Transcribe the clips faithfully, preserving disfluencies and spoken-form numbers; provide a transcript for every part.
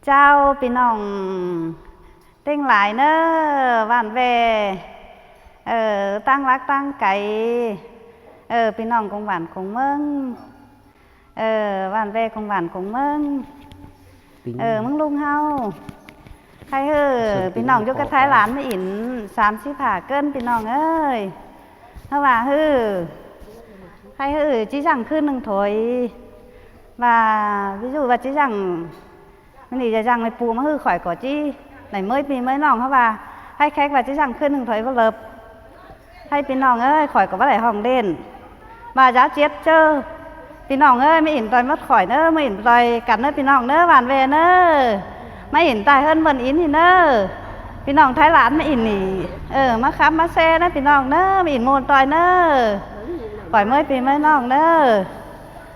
Chảu ꞌpi ꞌnọng ꞌtếng lai ꞌnớ, ꞌvạn ꞌve, ơ, ꞌtáng lắc ꞌtáng cáy, ơ, ꞌpi ꞌnọng cuông bản cuông ꞌmướng, ơ, ꞌvạn ꞌve cuông bản cuông ꞌmướng, ơ, ꞌmướng ꞌlum ꞌháu. Khay ꞌhứ ꞌpi ꞌnọng dú cá Thái Lan ꞌmá ỉn sam síp hả ꞌcốn ꞌpi ꞌnọng ơi. ꞌHáu ꞌva ꞌhứ, khay ꞌhứ ꞌchí dặng ꞌkhứn ꞌnưng thôi. ꞌVa ví dụ ꞌva ꞌchí dặng, ꞌmá ꞌnị dú dặng ꞌmí ꞌpu ꞌmá ꞌhứ khỏi ꞌcọ ꞌchí, nảy ꞌmới ꞌpi ꞌmới ꞌnọng ꞌháu ꞌva, khay khék ꞌva ꞌchí dặng ꞌkhứn ꞌnưng thôi ꞌva ꞌlợp. Khay ꞌpi ꞌnọng ơi, khỏi ꞌcọ báu đảy hỏng đên. ꞌVa dá ꞌchiến ꞌchớ. ꞌPi ꞌnọng ơi, ꞌmá ỉn ꞌtoi ꞌmá khỏi ꞌnớ, ꞌmá ỉn ꞌtoi căn ꞌnớ ꞌpi ꞌnọng ꞌnớ, ꞌvạn ꞌve ꞌnớ. ꞌMá ỉn ꞌtoi ꞌhướn bươn ín ꞌnị ꞌnớ. ꞌPi ꞌnọng Thái Lan ꞌmá ỉn ꞌnị. Ơ, ꞌmá khắm ꞌmá share ꞌnớ ꞌpi ꞌnọng ꞌnớ, ꞌmá ỉn ꞌmuôn ꞌtoi ꞌnớ. Khỏi ꞌmới ꞌpi ꞌmới ꞌnọng ꞌnớ.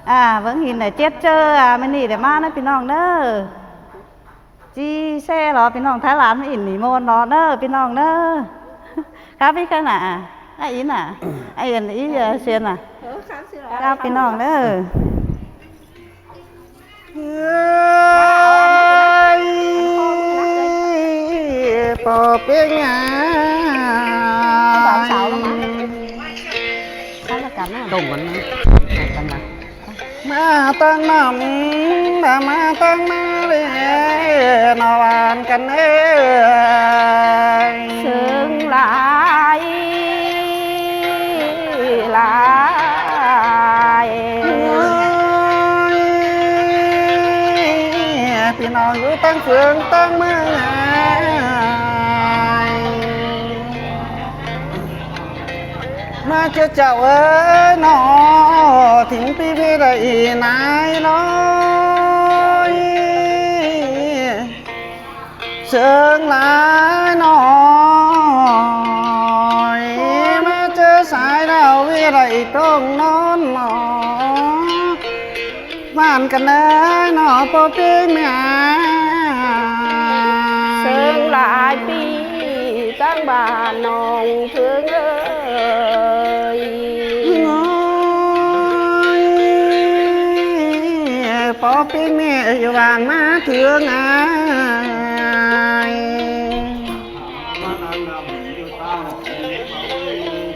À, bớng ỉn ꞌnị ꞌchiến ꞌchớ, à, ꞌmá ꞌnị đảy ꞌmá ꞌnớ ꞌpi ꞌnọng ꞌnớ. ꞌChí share lo ꞌpi ꞌnọng Thái Lan ꞌmá ỉn ꞌnị ꞌmuôn lo ꞌnớ ꞌpi ꞌnọng ꞌnớ. Khắp ꞌhí ꞌkhắn nả. À, ín nả. À, ín ín, ờ, share nả. Khắp ꞌpi ꞌnọng ꞌnớ. Ơi, ꞌpo ꞌpéng ải. Đông ꞌcắn nả. Ꞌmá ꞌtáng ꞌnặm, ꞌmá ꞌtáng ꞌmá ꞌlẹ, ꞌnọ ꞌvạn căn ới. ꞌSướng lai, lai. Ơi, ꞌpi ꞌnọng dú ꞌtáng phướng ꞌtáng ꞌmướng ải. ꞌMá ꞌchớ chảu ới ꞌnọ, thính ꞌpi ꞌmí đảy nải ꞌnọi. ꞌSướng lai ꞌnọi, ꞌmá ꞌchớ sai đao ꞌmí đảy tông ꞌnón ꞌnọ. ꞌVạn căn ới ꞌnọ ꞌpo ꞌpéng ải. ꞌSướng lai ꞌpi ꞌtáng bản ꞌnọng Thương ơi. Ơi, ꞌpo ꞌpéng ꞌmí dú bản ꞌmá Thương ải.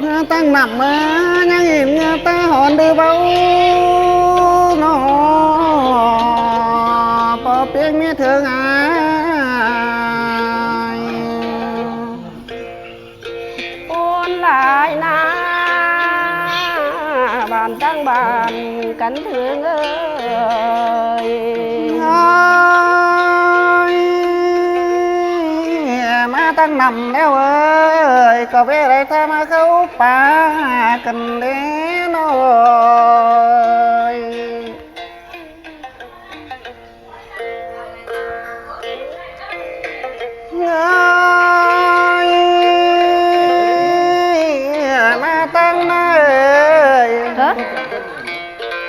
ꞌNgá ꞌtáng ꞌnặm ꞌmá ꞌnhắng ỉn ꞌngá ꞌtáng hỏn đư báu ꞌnọ. ꞌPo ꞌpiếng ꞌmí Thương ải. Ôn lai ꞌna bản ꞌtáng bản căn Thương ơi. Ơi, ꞌmá ꞌtáng ꞌnặm ꞌlẹo ơi, ꞌcọ ꞌvế đảy ꞌtáng ꞌmá khảu pá căn ꞌlẹo ơi. Ơi, ꞌmá ꞌtáng ꞌna ơi. Hả?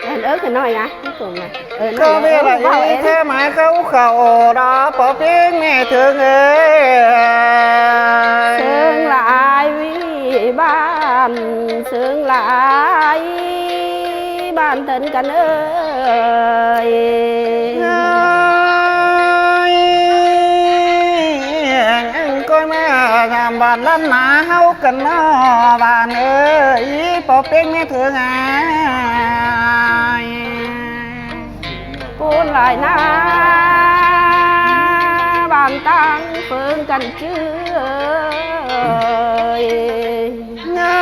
Ơ, ơ, cái nói à? Cái cổng này. Ơ, nó ꞌcọ ꞌvế đảy ꞌtáng ꞌmá khảu khảu đó, ꞌpo ꞌpiếng ꞌmí Thương ơi. Sương lai ꞌví bản, sương lai bản thân căn ơi. Ơi, ꞌcọ ꞌmá dăm bản ꞌlắm ꞌná ꞌháu căn ꞌnọ bản ơi, ꞌpo ꞌpiếng ꞌmí Thương ơi. Ôn lai ꞌna bản ꞌtáng phướng căn ꞌchư ơi. Ơi,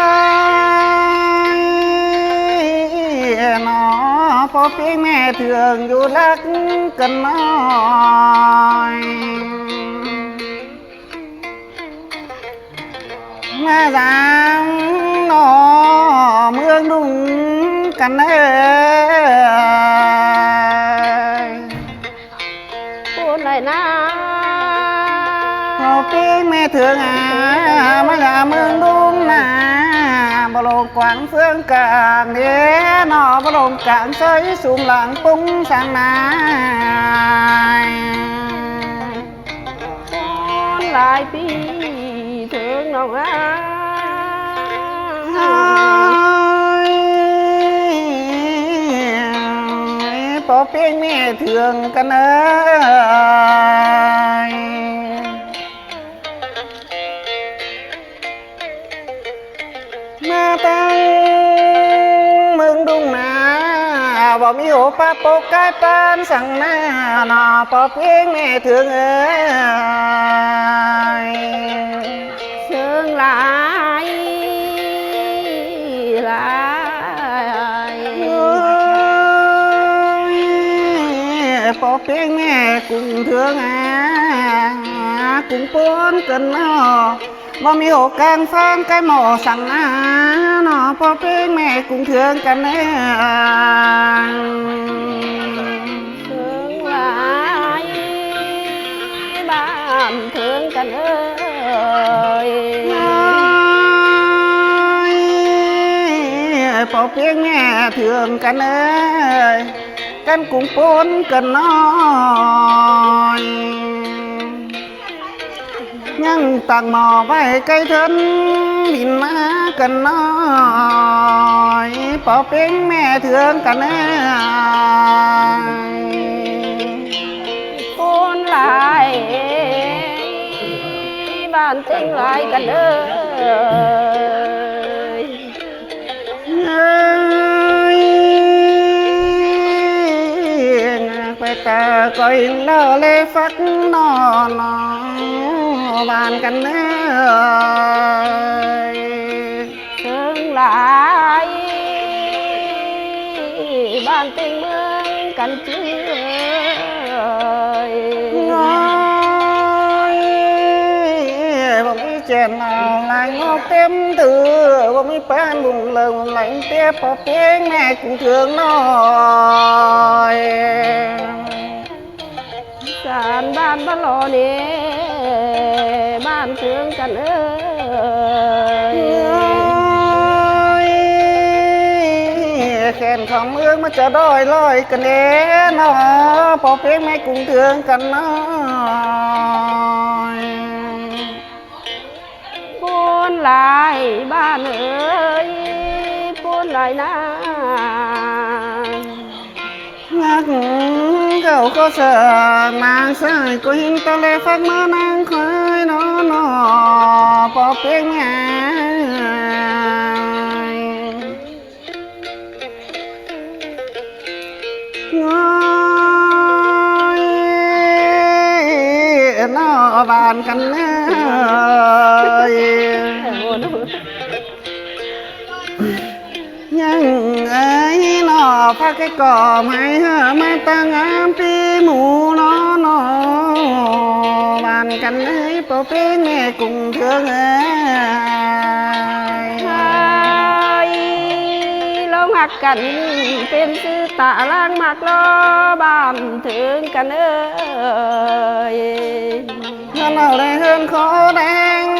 ꞌnọ ꞌpo ꞌpiếng ꞌmí Thương dú lắc căn ꞌnọi. ꞌMá dăm ꞌnọ ꞌmướng ꞌlum căn ơi. Ôn lai ꞌna ꞌpo ꞌpiếng ꞌmí Thương à, ꞌmá dăm ꞌmướng ꞌlum ꞌna, báu lông quảng phướng cảng đế ꞌnọ, báu lông cảng sới sum lăng púng sáng ꞌna. Ôn lai ꞌpi Thương ꞌnọng à. Ơi, ꞌpo ꞌpiếng ꞌmẹ Thượng căn ơi. ꞌMá ꞌtáng ꞌmướng ꞌlum ꞌná, báu ꞌmí hố ꞌpá pốc cai ꞌpán săng ꞌná ꞌnọ, ꞌpo ꞌpiếng ꞌmẹ Thượng ơi. Sương lai lai. Ôi, ꞌpo ꞌpiếng ꞌmẹ Cung Thượng à, Cung ꞌpốn căn ꞌnọ, báu ꞌmí hố cang ꞌphắn cai ꞌmo săng ꞌná ꞌnọ, ꞌpo ꞌpiếng ꞌmẹ Cung Thượng căn ơi. Sương lai bản Thượng căn ơi. Ôi, ꞌpo ꞌpiếng ꞌmẹ Thượng căn ơi, căn Cung ꞌpốn căn ꞌnọ. ꞌNhắng ꞌtáng ꞌmo ꞌvạy cai thân, bỉn ꞌmá căn ꞌnọ, ꞌpo ꞌpiếng ꞌmẹ Thượng căn ơi. ꞌPốn lai bản ꞌtếng lai căn ơi. Ơi, ꞌpay ta coi ꞌlo lê phắc ꞌnọ ꞌnọ, bản căn ơi. Sương lai bản ꞌtếng ꞌmướng căn ꞌchư ơi. Ôi, báu ꞌmí chén ꞌnọ lai ngók têm thứ, báu ꞌmí ꞌpán bung lơng lánh tiếp, ꞌpo ꞌpiếng ꞌmẹ Cung Thượng ơi. Sán bản bá lo nê, bản Thượng căn ơi. Ôi, khen khong ꞌmướng ꞌmá ꞌchọ đói ꞌloi căn ê ꞌnọ, ꞌpo ꞌpiếng ꞌmẹ Cung Thượng căn ơi. ꞌPốn lai bản ơi, ꞌpốn lai ꞌná. Ngắc khảu ꞌcọ săng ꞌmáng sai ꞌcọ ꞌhịn ta lê phắc ꞌmá ꞌnăng khói ꞌnọ ꞌnọ, ꞌpo ꞌpiếng ꞌmẹ. Ngói ꞌnọ bản căn ơi. ꞌNhắng ơi ꞌnọ phắc ꞌcọ mai hả ꞌmá ꞌtáng ám ꞌpi ꞌmú ꞌnọ ꞌnọ, bản căn ơi, ꞌpo ꞌpiếng ꞌmẹ Cung Thượng ơi. Ơi, ꞌlống ꞌhặc căn pên ꞌsứ ta ꞌláng ꞌmặc ꞌlo bản Thượng căn ơi. ꞌHướn ꞌnọ lê ꞌhướn khót ꞌleng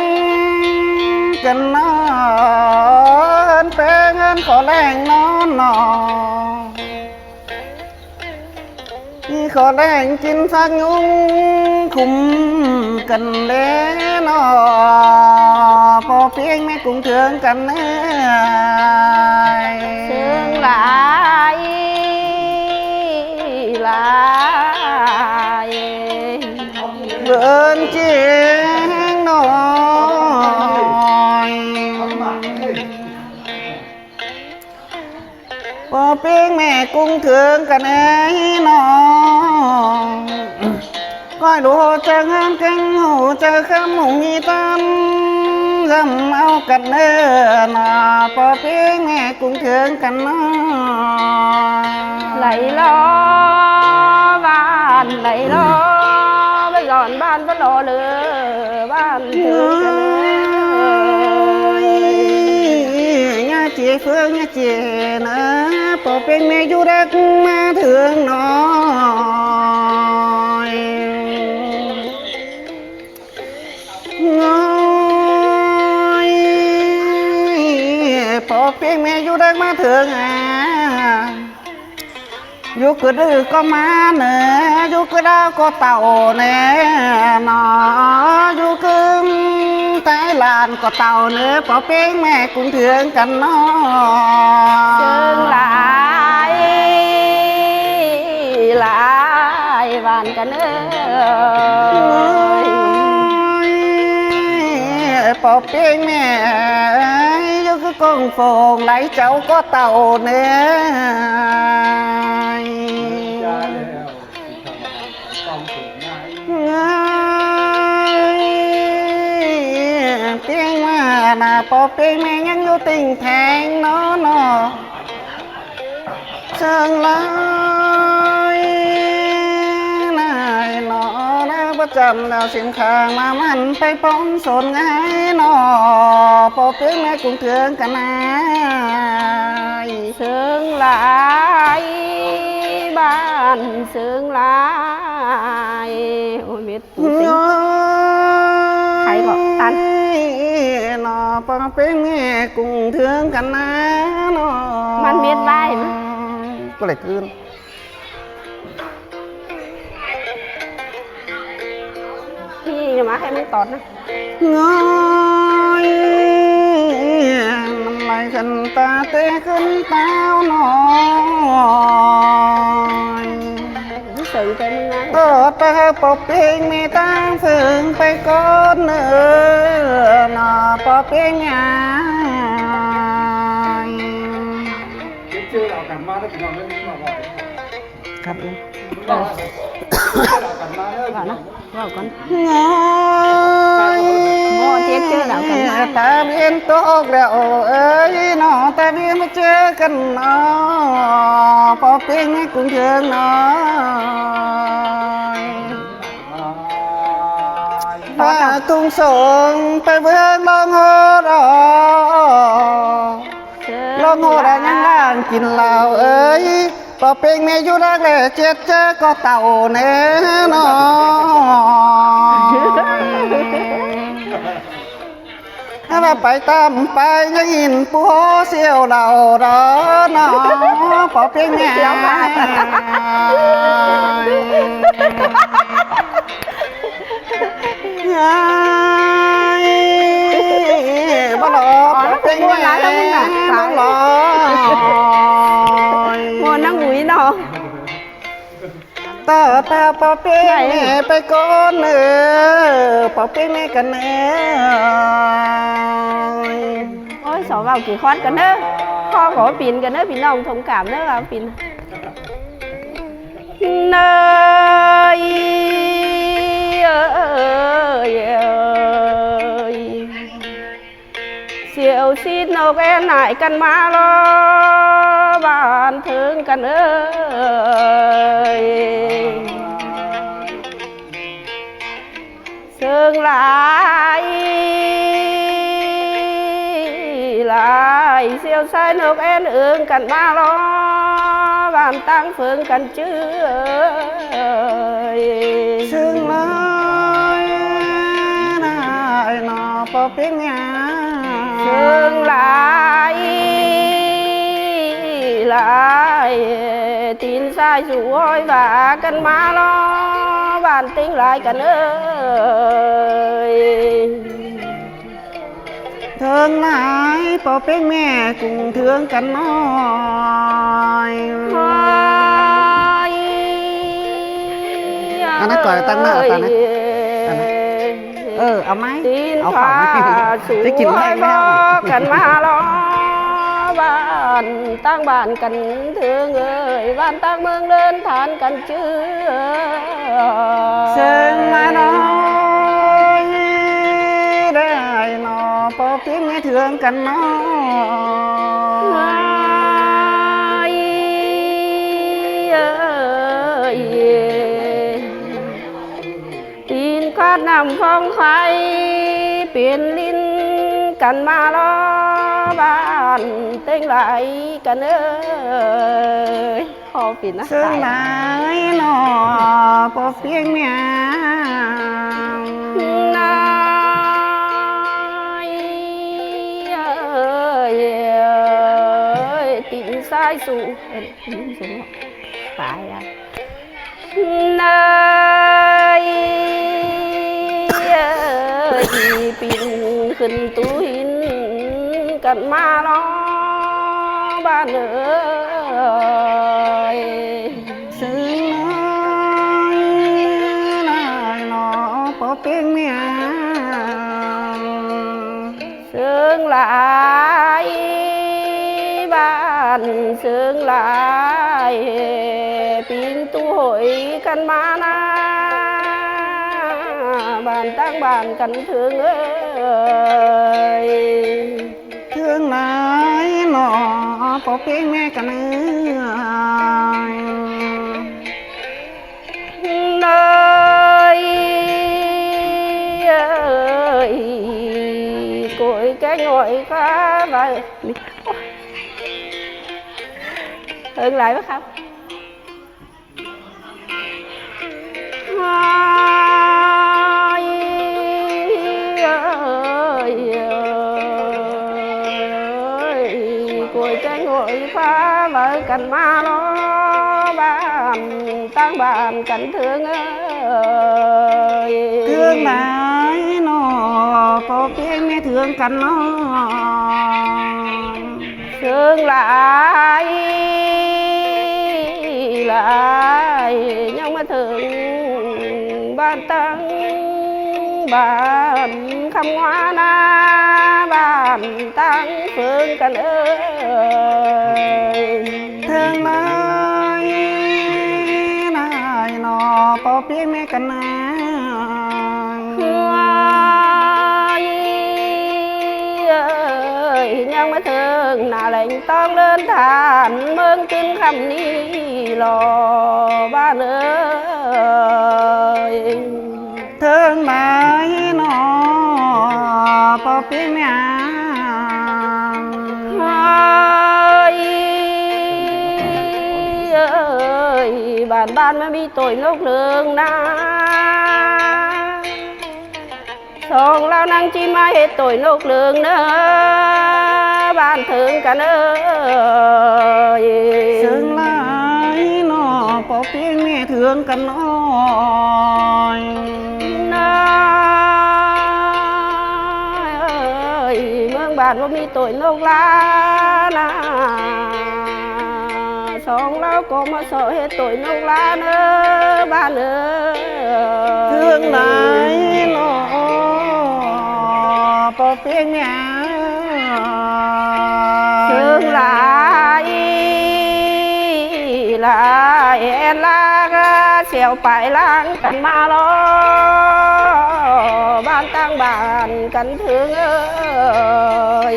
căn ꞌnọ, ꞌhướn ꞌpéng ꞌhướn khót ꞌleng ꞌnọ ꞌnọ. ꞌNhí khót ꞌleng kin phák ꞌnhúng khum căn đé ꞌnọ, ꞌpo ꞌpiếng ꞌmẹ Cung Thượng căn ơi. Sương lai lai. Bươn ꞌchí ꞌhéng ꞌnọi. ꞌPo ꞌpiếng ꞌmẹ Cung Thượng căn ơi ꞌnọ. ꞌCoi ꞌlụk hảư chaư ꞌhướn kéng hảư chaư khắm ꞌmung ꞌmí ꞌtám dăm au căn ơi ꞌnọ. ꞌPo ꞌpiếng ꞌmẹ Cung Thượng căn ꞌnọ. Đảy lo bản, đảy lo báu dọn bản báu lo lơ bản Thượng căn ơi. ꞌNhá ꞌchí phước ꞌnhá ꞌchí ꞌnớ, ꞌpo ꞌpiếng ꞌmẹ dú đắc ꞌmá Thượng ꞌnọi. ꞌNọi, ꞌpo ꞌpiếng ꞌmẹ dú đắc ꞌmá Thượng a. Dú ꞌcứt ꞌcọ ꞌmá ꞌnớ, dú ꞌcứt au ꞌcọ tảu ꞌnớ ꞌnọ, dú ꞌcứt tai lan ꞌcọ tảu ꞌnớ, ꞌpo ꞌpiếng ꞌmẹ Cung Thượng căn ꞌnọ. Sương lai lai ꞌván căn ới. Ôi, ꞌpo ꞌpiếng ꞌmẹ ơi, dú ꞌcứ công phông lai cháu ꞌcọ tảu ꞌnớ. ꞌPiếng ꞌmẹ ꞌna, ꞌpo ꞌpiếng ꞌmẹ ꞌnhắng dú tỉnh thành ꞌnớ ꞌnớ. ꞌSướng lai ꞌnái ꞌnớ, ꞌná báu chăm đao sim khang ꞌmá ꞌmắn pay póng sốn ngay ꞌnớ, ꞌpo ꞌpiếng ꞌmẹ ꞌcúng ꞌtướng căn ꞌnái. ꞌSướng lai, bản ꞌsướng lai. Ôi, mệt. Ôi, khay ꞌcọ tăn ꞌnớ, ꞌpo ꞌpiếng ꞌmẹ ꞌcúng ꞌtướng căn ꞌnái ꞌnớ. ꞌMắn mệt vai ꞌmá. ꞌCọ đảy ꞌcứn. ꞌNhí ꞌmá ꞌhứ ꞌmắn tót ꞌnớ. Ôi, ꞌnặn lai khăn ta té khăn táo ꞌnớ. ꞌSướng ta ꞌmắn ꞌnớ. ꞌTọ ta ꞌpo ꞌpiếng ꞌmẹ ꞌtáng phướng pay ꞌcốn ꞌnớ, ꞌnớ ꞌpo ꞌpiếng ꞌmẹ. Khắp ư. Bảo ꞌnớ, bảo con. Ôi, ꞌmo chết chứ đảo khăn ꞌmá. Ta ꞌviến tốc lẹo ới ꞌnớ, ta ꞌviến ꞌchớ căn ꞌnớ, ꞌpo ꞌpiếng ꞌmẹ ꞌcúng ꞌtướng ꞌnớ. ꞌVa tung sống pay ꞌvướng ꞌlống ꞌhô đó. ꞌLống ꞌhô đó ꞌnhắng đang kin lao ới. ꞌPo ꞌpiếng ꞌmẹ dú đắc lẻ chết ꞌchớ ꞌcọ tảu ꞌnớ ꞌnớ. ꞌVa pay tăm pay ꞌnhắng hin ꞌpưa siêu đau đó ꞌnớ. ꞌPo ꞌpiếng ꞌmẹ. Ai, báu lo, ꞌpo ꞌpiếng ꞌmẹ, báu lo. ꞌMuôn ꞌnăng ủi ꞌnớ. ꞌTọ ta ꞌpo ꞌpiếng ꞌmẹ pay ꞌcốn ꞌnớ, ꞌpo ꞌpiếng ꞌmẹ căn ꞌnớ. Ôi, so vào ký khót căn ꞌnớ. Kho có pin căn ꞌnớ, pin ꞌnọng thông cảm ꞌnớ, vào pin. Nơi ơi, ơi. Siêu xít nốc én nải căn ꞌmá lo bản ꞌtướng căn ới. ꞌSướng lai, lai, siêu sai nốc én ưng căn ꞌmá lo bản ꞌtáng phướng căn ꞌchư ới. ꞌSướng lai, lai ꞌnớ ꞌpo ꞌpiếng ꞌmẹ. ꞌSướng lai, lai, tin sai su ôi vả căn ꞌmá lo bản ꞌtếng lai căn ới. ꞌTướng lai, ꞌpo ꞌpiếng ꞌmẹ ꞌcúng ꞌtướng căn ꞌnớ. Ôi. Ăn ꞌnớ ꞌcoi ꞌtáng ꞌnớ ta ꞌnớ. Ăn ꞌnớ. Ơ, au ꞌmá. Tin au khảu ꞌmá. Su ôi vả căn ꞌmá lo bản ꞌtáng bản căn ꞌtướng ới, bản ꞌtáng ꞌmướng ꞌlớn than căn ꞌchư. ꞌSướng lai ꞌnớ, lai ꞌnớ, ꞌpo ꞌpiếng ꞌmẹ ꞌtướng căn ꞌnớ. Lai ơi. Tin khót năm phong khay, pên ꞌlính căn ꞌmá lo bản ꞌtếng lai căn ới. Kho pên ꞌnớ. ꞌSướng lai ꞌnớ, ꞌpo ꞌpiếng ꞌmẹ. Lai ơi, ơi, tin sai su. Ơ, tin sai su. Phải à. Lai ơi, pên khửn tu hin căn ꞌmá lo bản ới. ꞌSướng piếng mẹ. Sương lai bản sương lai, pin tu hội căn má na, bản tăng bản căn thương ơi. Thương lai nó có piếng mẹ căn ơi. Nơi ơi, cối cái ngõi khá vậy. Hương lai bác khắp. Ơi, ơi, ơi, cối cái ngõi khá vậy căn má lo bản tăng bản căn thương ơi. Thương lai nó có piếng mẹ thương căn nó. Sương lai lai, nhưng mà thương bản tăng bản khăm ngoa na bản tăng phương căn ơi. Thương lai lai nó có piếng mẹ căn ơi. Ơi, ơi, nhưng mà thương nả lệnh tông đơn than mương kinh khăm ni lo bản ơi. Thương lai nó có piếng mẹ. Ơi, ơi, bản bản mà bị tội nốc lương na. Song lao năng chi mà hết tội nốc lương na, bản thương căn ơi. Sương lai nó có piếng mẹ thương căn ơi. Ơi, mương bản mà bị tội nốc la na. Song lao có mà so hết tội nốc la na, bản ơi. Thương lai nó có piếng mẹ. Sương lai lai, en la ga siêu pải lang căn má lo bản tăng bản căn thương ơi.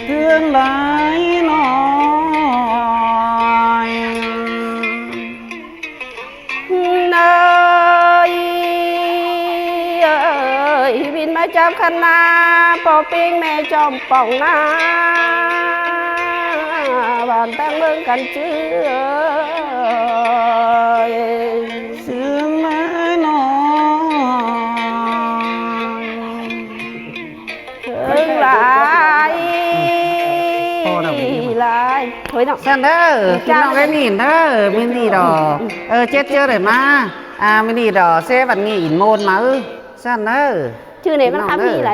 Thương lai nó. Nơi ơi, bin mà chăm khăn na, po ping mẹ chom pong na, bản tăng mương căn chứ ơi. Sương lai nó. Sương lai lai. Thôi nó. Săn đó, khi nó cái nhìn đó, mình đi đó. Ờ, chết chưa để mà. À, mình đi đó, xe vẫn nghĩ in môn mà, ừ. Săn đó. Chứ này vẫn khắp đi lại.